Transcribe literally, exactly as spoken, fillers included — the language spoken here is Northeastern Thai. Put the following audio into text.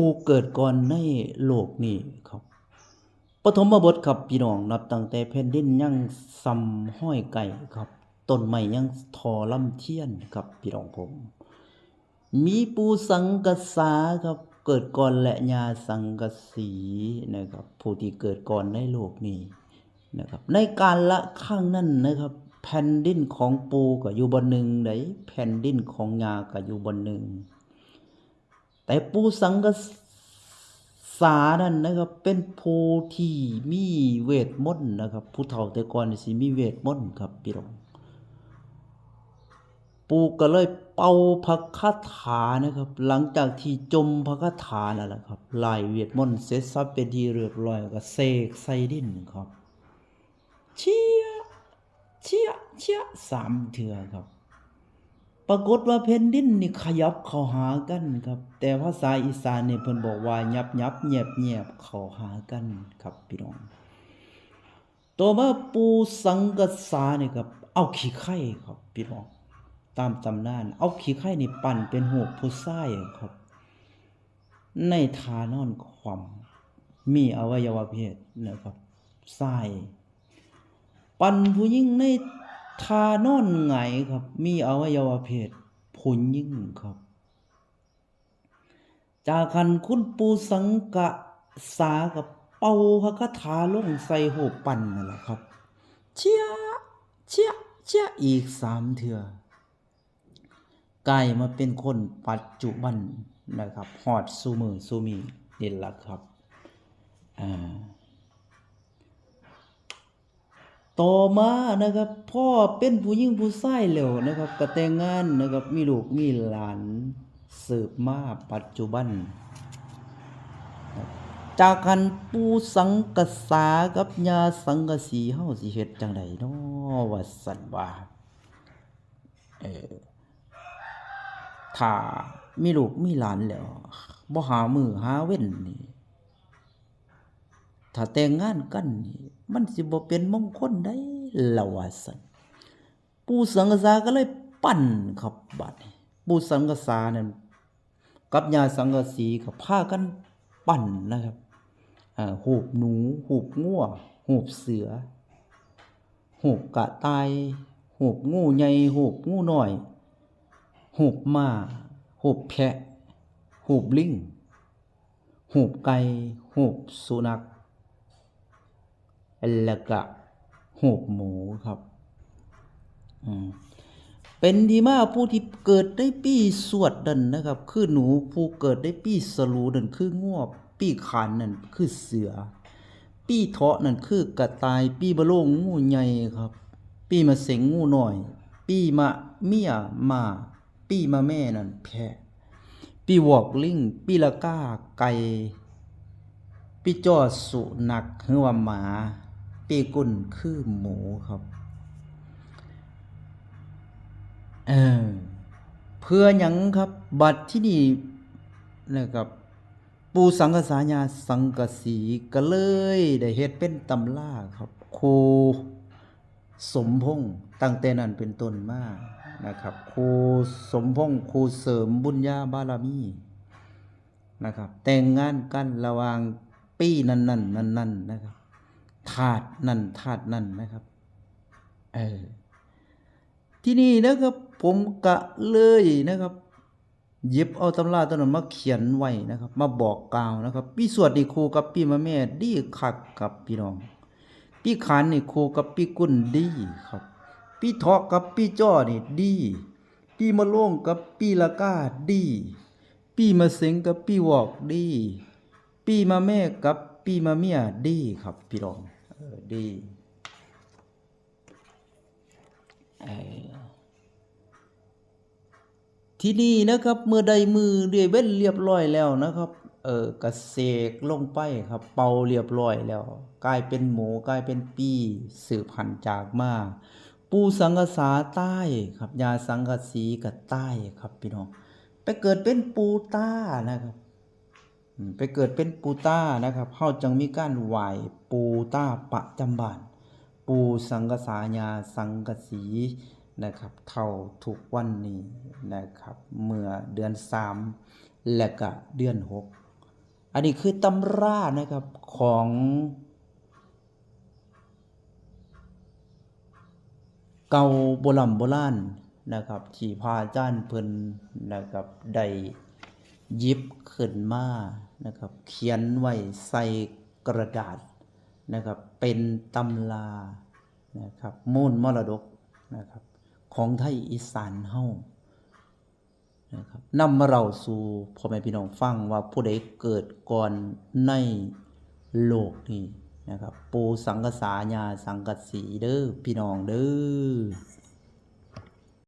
ผู้เกิดก่อนในโลกนี้ครับ ปฐมบทครับพี่น้อง นับตั้งแต่แผ่นดินยังส่ำห้อยไก่ครับ ต้นไม้ยังทอลำเทียนครับพี่น้องผม มีปู่สังกษาครับ เกิดก่อนและย่าสังกะสีนะครับ ผู้ที่เกิดก่อนในโลกนี้นะครับ ในกาลครั้งนั้นนะครับ แผ่นดินของปู่ก็อยู่บ่อนหนึ่งใด แผ่นดินของย่าก็อยู่บ่อนหนึ่ง แต่ปู่สังกษานั้นนะครับ เป็นผู้ที่มีเวทมนต์นะครับ ผู้เฒ่าแต่ก่อนนี่สิมีเวทมนต์ครับพี่น้อง ปู่ก็เลยเป่าพระคาถานะครับ หลังจากที่จมพระคาถาแล้วล่ะครับ ไล่เวทมนต์เสร็จสับเป็นที่เรียบร้อยก็เสกใส่ดินครับ เชียะ เชียะ เชียะ สามเทื่อครับ ปรากฏว่าแผ่นดินนี่ขยับเข้าหากันครับ แต่ภาษาอีสานนี่เพิ่นบอกว่ายับยับแยบแยบเข้าหากันครับพี่น้อง ต่อมาปู่สังกษานี่ครับ เอาขี้ไคร้ครับพี่น้อง ตามตำนาน เอาขี้ไคร้นี่ปั้นเป็นรูปผู้ชายครับ ในท่านอนคว่ำ มีอวัยวะเพศนะครับ ชาย ปั้นผู้หญิงในท่านอนหงายครับ มีอวัยวะเพศผู้หญิงครับ จากนั้นคุณปู่สังกษาก็เป่าพระคาถาลงใส่รูปปั้นนั่นแหละครับ เชียะ เชียะ เชียะ อีกสามเทื่อ กลายมาเป็นคนปัจจุบันนะครับ ฮอดซุมื้อซุมื้อนี่ล่ะครับ อ่า ต่อมานะครับ พอเป็นผู้หญิงผู้ชายแล้วนะครับ ก็แต่งงานนะครับ มีลูกมีหลานสืบมาปัจจุบัน จากนั้นปู่สังกษากับย่าสังกะสี เฮาสิเฮ็ดจั่งใดน้อ ว่าซั่นว่า เออ ถ้ามีลูกมีหลานแล้ว บ่หามื้อหาเว็นนี่ ถ้าแต่งงานกันนี่ มันสิบ่เป็นมงคลใด๋ ละว่าซั่น ปู่สังกษาก็เลยปั้นครับ บัดนี้ ปู่สังกษานั่น กับย่าสังกะสีก็พากันปั้นนะครับ อ่า รูปหนู รูปงัว รูปเสือ รูปกระต่าย รูปงูใหญ่ รูปงูน้อย รูปม้า รูปแพะ รูปลิง รูปไก่ รูปสุนัข แล้วก็รูปหมูครับ อืม เป็นที่มาผู้ที่เกิดในปีชวดนั่นนะครับ คือหนูผู้เกิดในปีฉลูนั่นคืองัว ปีขานนั่นคือเสือ ปีเถาะนั่นคือกระต่าย ปีมะโรงงูใหญ่ครับ ปีมะเสงงูน้อย ปีมะเมียม้า ปีมะแม่นั่นแพะ ปีวอกลิง ปีละกาไก่ ปีจอสุนัขหรือว่าหมา ปีกุนคือหมูครับ เออ เพื่อหยังครับ บัดที่นี่นะครับ ปู่สังกษาย่าสังกะสีก็เลยได้เฮ็ดเป็นตำราครับ ครูสมพงษ์ ตั้งแต่นั้นเป็นต้นมานะครับ ครูสมพงษ์ ครูเสริมบุญญาบารมีนะครับ แต่งงานกันระหว่างปีนั้นๆ นั้นๆ นะครับ ธาตุนั่นธาตุนั่นนะครับ เออ ที่นี่นะครับ ผมก็เลยนะครับ หยิบเอาตำราตัวนั้นมาเขียนไว้นะครับ มาบอกกล่าวนะครับ ปีชวดนี่คู่กับปีมะแม่ดีคักครับพี่น้อง ปีขานนี่คู่กับปีกุนดีครับ ปีเถาะกับปีจอนี่ดี ปีมะโรงกับปีละกาดี ปีมะเสงกับปีวอกดี ปีมะแม่กับปีมะเมียดีครับพี่น้อง เออ ดี เออ ที่นี่นะครับ เมื่อใดมื้อได้เว็นเรียบร้อยแล้วนะครับ เออ กะเสกลงไปครับ เป่าเรียบร้อยแล้ว กลายเป็นหมู กลายเป็นปี สืบพันธุ์จากมา ปู่สังกษาตายครับ ย่าสังกะสีก็ตายครับพี่น้อง ไปเกิดเป็นปู่ตานะครับ อืม ไปเกิดเป็นปู่ตานะครับ เฮาจั่งมีการไหว้ปู่ตาประจำบ้าน ปู่สังกษา ย่าสังกะสีนะครับ เท่าทุกวันนี้นะครับ เมื่อเดือนสาม และก็เดือนหก อันนี้คือตำรานะครับของเก่าโบราณโบราณนะครับ ที่พระอาจารย์เพิ่นนะครับได้หยิบขึ้นมานะครับ เขียนไว้ใส่กระดาษนะครับ เป็นตำรานะครับ มูลมรดกนะครับ ของไทยอีสานเฮา นะครับ นำมาเล่าสู่พ่อแม่พี่น้องฟังว่าผู้ใดเกิดก่อนในโลกนี้นะครับ ปู่สังกะสา ย่าสังกะสีเด้อพี่น้องเด้อ